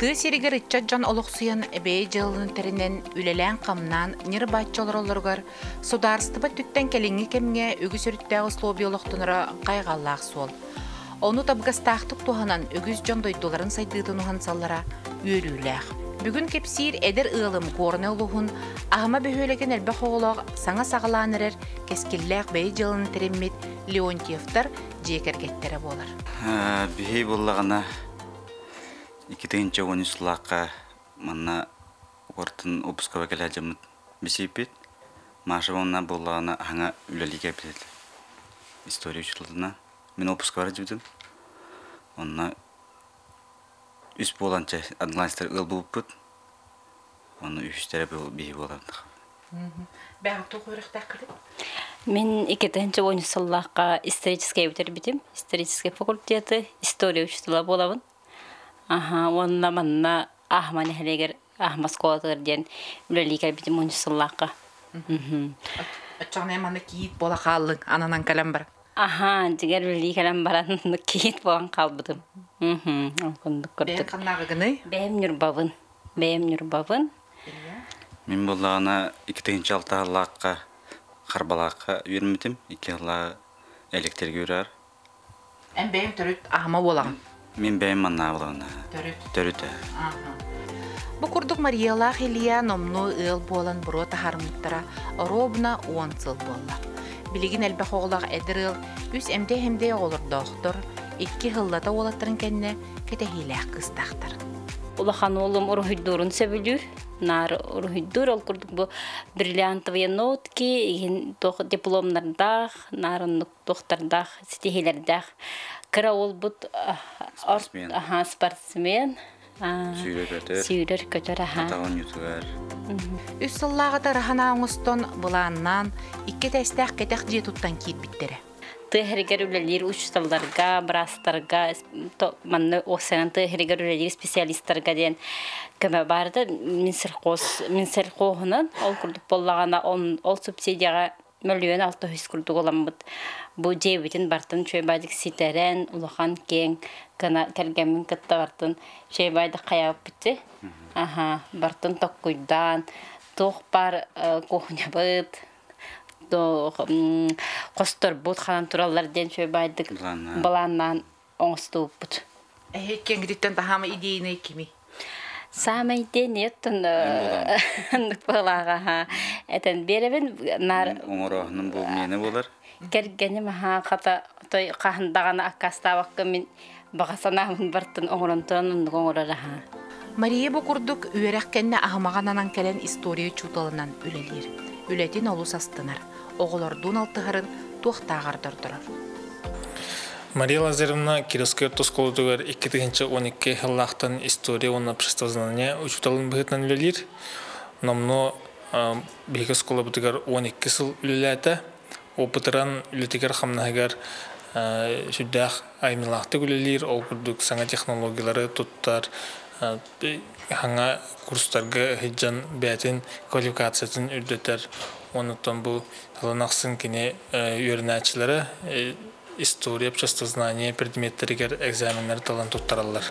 Тыа сиригэр ыччат дьон олохсуйан бэйэ дьыаланы тэринэн, үлэлээн-хамнаан ньир-бааччы олороллоругар судаарыстыба өттүттэн кэлиҥҥи кэмҥэ үгүс өрүттээх условия олохтоноро хайҕаллаах суол. Ону табыгастаахтык туһанан үгүс дьон дойдуларын сайдыытын уһансаллара үөрүүлээх. Бүгүн кэпсиир эдэр ыалым Горнай улууһун Аһыма бөһүөлэгин элбэх оҕолоох саҥа саҕалаан эрэр кэскиллээх бэйэ дьыаланы тэриммит Леонтьевтар дьиэ кэргэттэрэ буолар. Биһи буоллаҕына 2013 сыллаахха манна Уортан выпускаба кэлэ дьоммут бисииппит. Маша уонна буоллаҕына аһаҥа үлэлии кэлбит этэ. История учууталына. Мин выпускабар сылдьыбытым. Онно үс буолан чэ одноклассниктар ыал буолбуппут. Онно үһүстэрэ биһи буолардах. Бэҕэ туох үөрэхтээххитий? Мин 2013 сыллаахха историческай бүтэрбитим. Историческай факультеты, история учуутала буолабын. Аха, уонна манна Аһма нэһилиэгэр Аһма оскуолатыгар диэн үлэлии кэлбитим 13 сыллаахха. Оччоҕуна манна кийиит буола хааллыҥ, ананан кэлэн бар. Аха, дьиҥэр үлэлии кэлэн баран кийиит буолан хаалбытым. Ол курдук Бэйэм курдук. ханнааҕыгыный? Бэйэм Ньурбабын. Бэйэм Ньурбабын. Мин буоллаҕына 2006 сыллаахха Харбалаахха үөрэммитим. Икки сыллаах электрик үөрэр. Эн бэйэҥ төрүт аһыма буолаҕын. Мин бэйэм маннаа буолаҕын. Төрүт. Төрүт. Бу курдук Мариялаах Илья номнуо ыал буолан буруо таһаарыммыттара оруобуна 10 сыл буолла. Билигин элбэх оҕолоох эдэр ыал үс эмдэй-эмдэй оҕолордоохтор, икки сыллата уолаттарын кэннэ кэтэһиилээх кыыстаахтар. Улахан уолум уруһуйдуурун сөбүлүүр. Наар уруһуйдуур, ол курдук бу бриллиантовые нотки, иһин туох дипломнардаах, наар оннук туохтардаах, ситиһиилэрдээх. Кыра уолбут Спортсмен. Аха, спортсмен. Сүүрэр-көтөр. Сүүрэр-көтөр, аха. Атах оонньуутугар. Үс сыллааҕыта ырахан оҥостон, былааннаан, икки этээстээх кэтэх дьиэ туттан киирбиттэрэ. Тыа иһигэр үлэлиир учууталларга, быраастарга, манна уопсайынан тыа иһигэр үлэлиир специалистарга диэн көмө баарда. Минсельхоз, Минсельхоһунан ол курдук буоллаҕына, ол субсидияҕа мөлүйүөн алта үс курдук ыламмыт. Бу дьиэбитин бартын үчүгэй ситэрэн, улахан киэҥ гына кэргэммин кытта бартын үчүгэй хайаабыппыт. Аха, бартын токкуйдаан, туох баар кухнябыт, хосторбут ханан тураллар диэн үчүгэй баайдык былааннаан оҥостубуппут. Эһи киэҥгититтэн таһаама идеяны кими? Саамай идея оттон оннук быһылааҕа этэн биэрэбин наар Оҥорооһунум бу миэнэ буолар. Кэргэним аһаа хата той хаһан даҕаны аккаастаабакка мин баҕа санаабын бартын оҥорон туран оннук оҥорор аһаа. Мария бу курдук үөрэх кэннэ аһымаҕананан кэлэн история учууталынан үлэлиир. Үлэтин олус астынар. Оҕолордуун алтыһарын туохтааҕар дордорор. Мария Лазаревна Кировскай орто оскуолатыгар 2012 сыллаахтан история уонна обществознание учууталын быһыытынан үлэлиир. Номнуо биһиги оскуолабытыгар 12 сыл үлэлээтэ. Опытыран үлэтигэр-хамнаһыгар сүрдээх айымньылаахтык үлэлиир, ол курдук саҥа технологиялары туттар, саҥа курстарга сылдьан бэйэтин квалификациятын үрдэтэр. Онуттан бу сылын ахсын кини үөрэнээччилэрэ история, обществознание предметтэригэр экзаменнары талан туттараллар.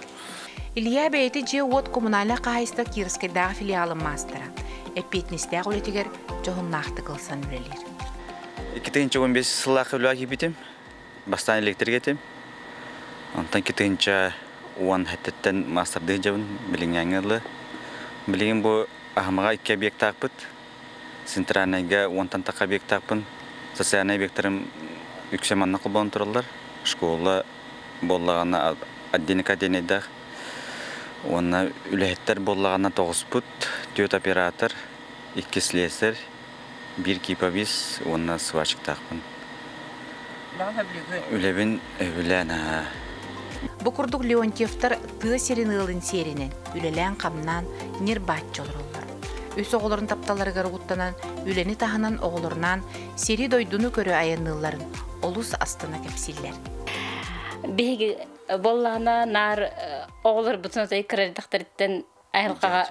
Илья бэйэтэ дьиэ-уот коммунальнай хаһаайыстыба Кировскайдааҕы филиалын маастара. Эппиэтинэстээх үлэтигэр дьоһуннаахтык ылсан үлэлиир. 2015 сыллаах үлэҕэ киирбитим. Бастаан электрик этим. Онтон 2017-тэн маастардыы дьабын билиҥҥээҥҥэ дылы. Билигин бу Аһымаҕа икки объектаахпыт. Центральнайга уонтан тахха объектаахпын. Социальнай объектарым үксэ манна холбоон тураллар. Школа буоллаҕына отдельнай отдельнайдаах. Уонна үлэһиттэр буоллаҕына тоҕуспут, түөрт оператор, икки слесарь, биир киповист уонна сварщиктаахпын. Үлэбин өбүлээн аһаа. Бу курдук Леонтьевтар тыа сирин ыалын сиэринэн үлэлээн-хамнаан ньир-бааччы олороллор. Үс оҕолорун тапталларыгар угуттанан, үлэни таһынан оҕолорунаан сири-дойдуну көрө айанныылларын олус астына кэпсииллэр. Биһиги буоллаҕына наар оҕолорбутун отой кыра эрдэхтэриттэн айылҕаҕа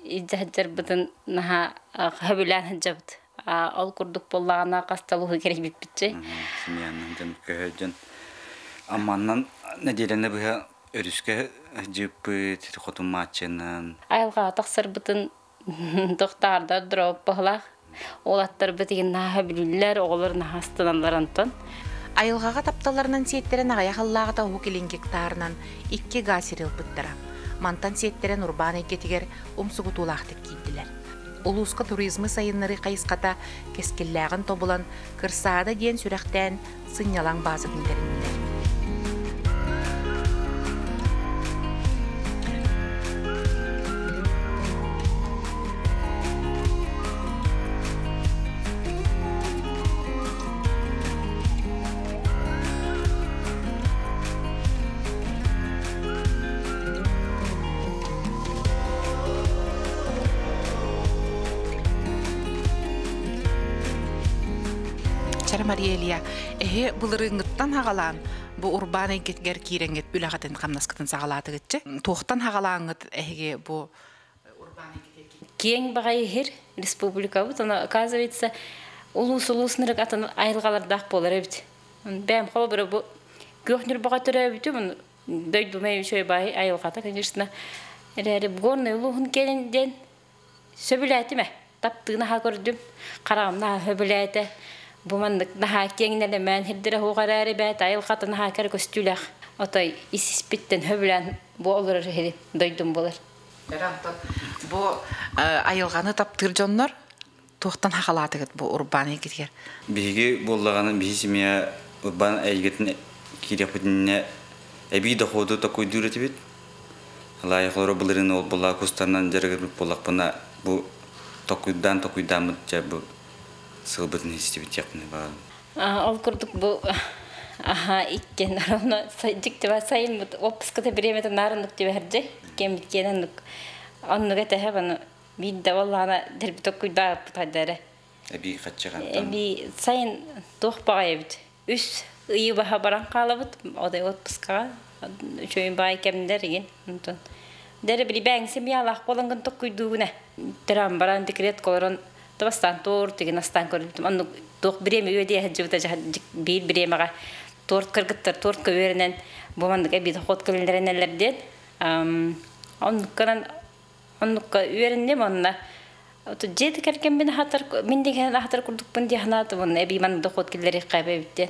илдьэ сылдьарбытын наһаа сөбүлээн сылдьабыт. Ол курдук буоллаҕына хас да улууһу кэрийбиппитчи. Семьянан дьон көһө дьон Амманнан нэдиэлэни быһа Өрүскэ дьыппыт, хотун мааччынан. Айылҕаҕа тахсарбытын тохтаардар дроп баһылаах. Уолаттарбыт игин наһаа билиллэр, оҕолор наһаа астыналлар онтон. Айылҕаҕа тапталларынан сиэттэрэн аҕыйах ыллааҕыта Уһук Илин гектарынан 2 га сири ылбыттара. Мантан сиэттэрэн урбаан эйгэтигэр умсугутуулаахтык киирдилэр. Улууска туризмы сайыннарыы хайысхата кэскиллээҕин тобулан, Кырсаада диэн сүрэхтээн сынньалаҥ баазатын тэриннилэр. Чара Мария Илья, эһи былырыыҥҥыттан хаҕалаан бу урбаан эйгэтигэр киирэҥҥит үлэҕитин хамнаскытын саҕалаатыгытчы. Туохтан хаҕалааҥҥыт эһиги бу урбаан эйгэтигэр Киэҥ баҕайы иһир республикабыт, оно оказывается улуус-улуус нырык атын айылҕалардаах буолар эбит. Бэйэм холобура бу күөх Ньурбаҕа төрөөбүтүм, дойдум үчүгэй баай айылҕата, конечно. Эрээри Горнай улууһун кэлин диэн сөбүлээтим ээ. Таптыын аһа көрдүм, хараҕым наһаа сөбүлээтэ. Бу маннык наһаа киэҥ нэлэмээн сирдэрэ суох эрээри бэйэтэ айылҕата наһаа кэрэ көстүүлээх. Отой ис-испиттэн сөбүлээн бу олорор иһи дойдум буолар. Онтон бу айылҕаны таптыыр дьоннор туохтан хахалаатыгыт бу урбаан эйгэтигэр? Биһиги буоллаҕына биһи семья урбаан эйгэтин киириэхпитинэ эбии доходу токуйдуур этибит. Лайық олоро былырыын ол була кустанан дьарыгырбыт буоллахпына бу токуйдаан токуйдааммыт дьэ бу сылбытын истибит диэхпинэ баҕарабын. Ол курдук бу аха иккен ровно дьиктиба сайыммыт отпуската бириэмэтэ наар оннук түбэһэрдьэ кэммит киэн оннук оннук этэһэ баны биирдэ буоллаҕына дэрби токуйдаабыппыт хайда эрэ Эбии хаччыгантан. Эбии сайын туох баҕайы эбит үс ыйы баһа баран хаалабыт одай отпускаҕа үчүгэй баай кэмнэр игин онтон дэрэ били бэйэҥ семьялаах буолаҥгын токкуйдуугун ээ төрөөн баран декрет олорон бастаан торт игин астаан көрбүтүм оннук туох бириэмэ үөдүйэ сылдьыбыта биир бириэмэҕэ торт кыргыттар тортка үөрэнэн бу маннык эбии дохуот кэлиннэрэнэллэр диэн оннукканан оннукка үөрэнним онно дьиэ кэргэммин аһатар мин дигэн аһатар курдукпун дии санаатым онно эбии маннык дохуот киллэриэххэ эбит диэн.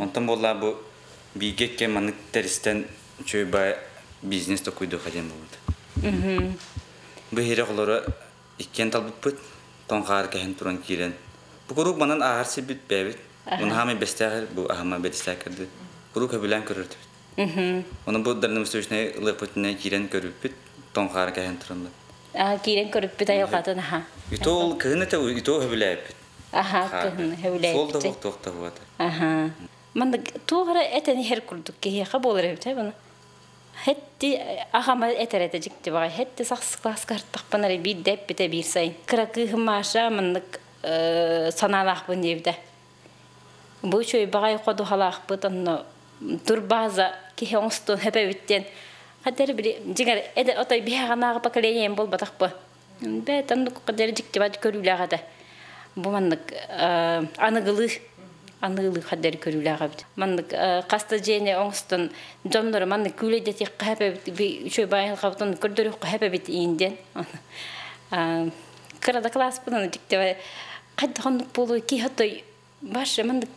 Онтон буоллаа бу бииргэ иккиэн маннык тэристэн үчүгэй баай бизнес токуйдуохха диэн буолбут. Бу иһирэх олоро иккиэн талбыппыт, тоҥ хаар кэһэн туран киирэн. Бу куруук манан ааһар сирбит бэйэбит. Уну хаамай бэстээх бу аһама бэдистээх кэрди. Куруук хөбүлээн көрөртүбүт. Ону бу дальневосточнай ылыахпытына киирэн көрүппүт, тоҥ хаар кэһэн туранбыт. Киирэн көрүппүт айылҕатын аха. Ито ол кыһын этэ ито хөбүлээппит. Аха кыһын хөбүлээппит. Суол да туох да буота. Аха. Маннык туох эрэ этэн иһэр курдук киһиэхэ буолар эбит буну. Хэтти аҕама этэр этэ дьикти баҕай. Хэтти сахс класска артахпын эрэ биирдэ эппитэ биир сайын. Кыра кыыһым Маша маннык санаалаахпын диэбитэ. Бу үчүгэй баҕай ходуһалаахпыт онно турбаза киһи оҥостуон сөп эбит диэн. Хадэр били дьиҥэр эдэр отой биһиэхэ поколением буолбатахпы. Бэт оннук хадэр дьиктибат көрүүлээх этэ. Бу маннык аныгылыы аныгылыы хадэр көрүүлээх эбит. Маннык хаста дьиэни оҥостон дьоннору маннык күүлэйдэтиэххэ сөп эбит, үчүгэй баайылҕабытын көрдөрүөххэ сөп эбит иин диэн. Кыра да класспын дьиктибэ хайдах оннук буолуой киһи отой башы маннык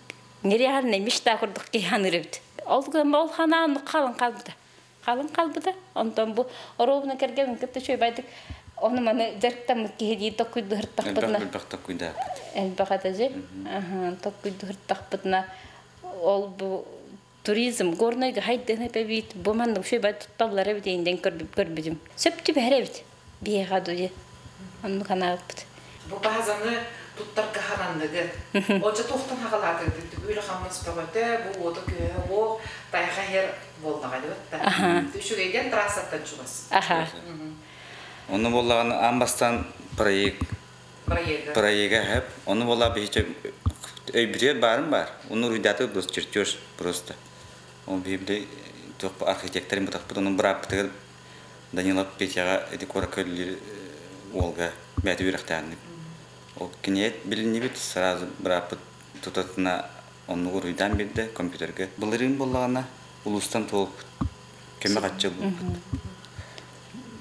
нереальный мечта курдук киһи ханыыр эбит. Ол гынан ол ханаан оннук хаалан хаалбыта. Хаалан хаалбыта. Онтон бу оруобуна кэргэмин кытта үчүгэйдик ону маны дьарыктаммыт киһи дии токкуйдуһуртахпытына. Элбэх токкуйдааппыт. Элбэх этэ же. Токкуйдуһуртахпытына ол бу туризм Горнайга хайдыһын эбит бу маннык үчүгэй тутталлар эбит инден көрбүтүм. Сөп түбэһэр эбит. Биэҕэ дуйа. Оннук анаабыппыт. Бу баазаны туттарга хананныгыт. Оччо туохтан хаҕалаатыгыт үлэ хамнас бөҕөтө, бу уота күөһэ уох, тайҕа иһэр буоллаҕа дибит да. Үчүгэйдэн трассаттан чугас. Аха. Ону буоллаҕына аан бастаан проект проега хэп. Ону буолла биһиче өйбүтүгэр баарын бар. Ону уруйдаатык просто чертеж просто. Ол биһибде туох архитекторын бутахпыт, onun бырааппытыгар Данилов Петяҕа ити куоракка үлэлиир уолга бэйэтэ үөрэхтээхник. Ол киниэт билиннибит, сразу бырааппыт тутатына оннугу уруйдаан биэрдэ компьютерга. Былырыын буоллаҕына улуустан туолбут. Көмө хаччы ылбыппыт.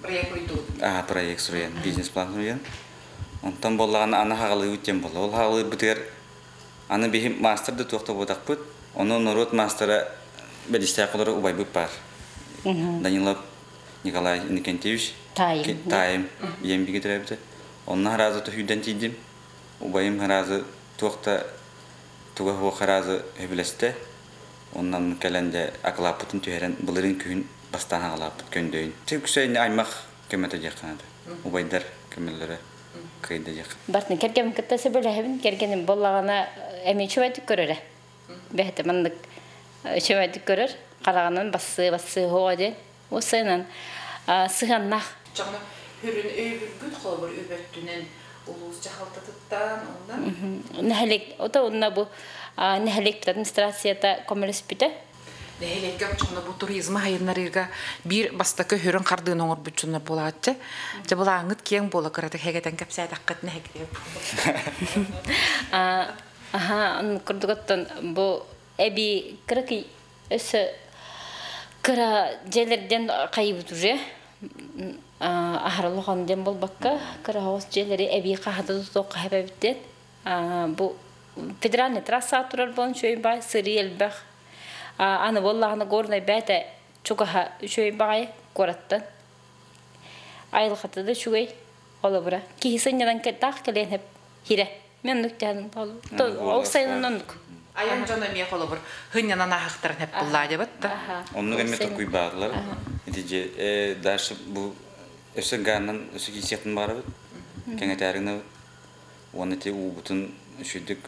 Проект уйдубут. Аа, проект суруйан, бизнес-план суруйан. Онтон буоллаҕына аны хаҕалыыбыт диэн буолла. Ол хаҕалыырбытыгар аны биһи маастар да туох да буотахпыт. Ону норуот маастара бэлистээх олору убайбыт баар. Данилов Николай Иннокентьевич. Таайым. Таайым. Ийэм бигэ төрөөбүтэ. Онно хараазы төһүйдэн тиийдим. Убайым хараазы туох да туга суох хараазы сөбүлэстэ. Онон кэлэн дьэ акылааппытын түһэрэн былырыын күһүн бастаан аҕалааппыт көндөйүн. Үксэ аймах көмөтө диэххэ наада. Убайдар көмөлөрө кыайда диэх. Бартын кэргэмин кытта сөбүлэһэбин. Кэргэним буоллаҕына эмиэ үчүгэйдик көрөрө. Бэһэтэ маннык үчүгэйдик көрөр. Хараҕынан бассыы бассыы хоҕо диэн. Ол сайынан сыһыаннаах. Чаҕына хүрүн өйбүргүт холобур үбөттүнэн улуус дьаһалтатыттан онна. Нэһилик ото онна бу нэһилик администрацията көмөлөспүтэ. Нэһилиэккэ оччоҕуна бу туризмы хайыннарыыга биир бастакы хүрүн хардыын оҥорбут дьоннор буолааччы. Дьэ былааҥҥыт киэҥ буола кыратык хэгэтэн кэпсээтэххит нэһилиэк. Аха, курдук оттон бу эби кыракый өссө кыра дьиэлэрдэн хайыбыт уже аһарылахан диэн буолбакка кыра оҕус дьиэлэри эбии хаһата тутуохха хэбэбиттен бу федеральный трасса турар буолан үчүгэй баай сырыы элбэх аны буоллаҕына горнай бээтэ чугаһа үчүгэй баҕайы куораттан айылҕата да үчүгэй холобура киһи сынньанан таах кэлиэн хэп хирэ мен оннук диэн ол сайынын оннук Айан дьон эмиэ холобур хынньанан аһахтарын хеп буллаа дебат да. Оннук эмиэ токуй баарлар. Ити же дальше бу өссө гааннан өссө киисиэхтин баарабыт. Кэҥэтээринэбит. Уонна ити уубутун үчүйдүк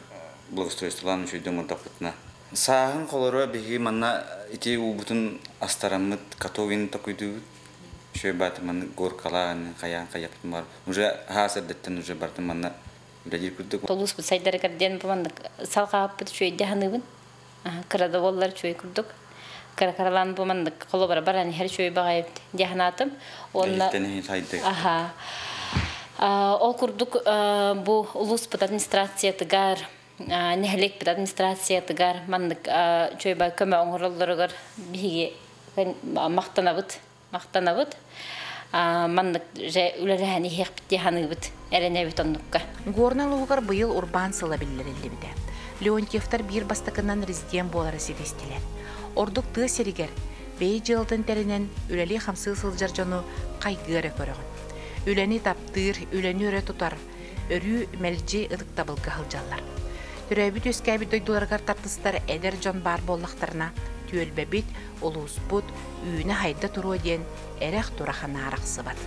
благоустройстволаан үчүйдүк оҥордохпутуна. Сааһын холоруа биһиги манна ити уубутун астараммыт катогин токуйдуубут. Үчүгэй бааты манна горкалаан хайаан хайаппытын бар. Уже хаас эрдэттэн уже бартын манна үлэлиир курдук. Толуспут сайдарыгар диэн бу маннык салҕааппыт үчүгэйдэ саныыбын. Кыра да буоллар үчүгэй курдук. Кыра каралаан бу маннык холобура баран иһэр үчүгэй баҕайыбыт дии санаатым. Уонна аха. Ол курдук бу улууспут администрациятыгар, нэһилиэкпит администрациятыгар маннык үчүгэй көмө оҥороллоругар биһиги махтанабыт. Махтанабыт. Маннык же үлэлэһэн иһиэхпит дии саныыбыт. Эрэнэбит оннукка. Горнай улууһугар быйыл урбаан сыла биллэриллибитэ. Леонтьевтар биир бастакынан резидент буолары ситистилэр. Ордук тыа сиригэр бэйэ дьыалатын тэринэн үлэлии-хамсыы сылдьар дьону хайгыы эрэ көрөҕүн. Үлэни таптыыр, үлэни өрө тутар, өрүү мэлдьи ытыктабылга сылдьаллар. Төрөөбүт-үөскээбит дойдуларыгар тардыстар эдэр дьон баар буоллахтарына, түөлбэбит, улууспут үүнэ-хайда туруо диэн эрэх-турах анаарахсыбат.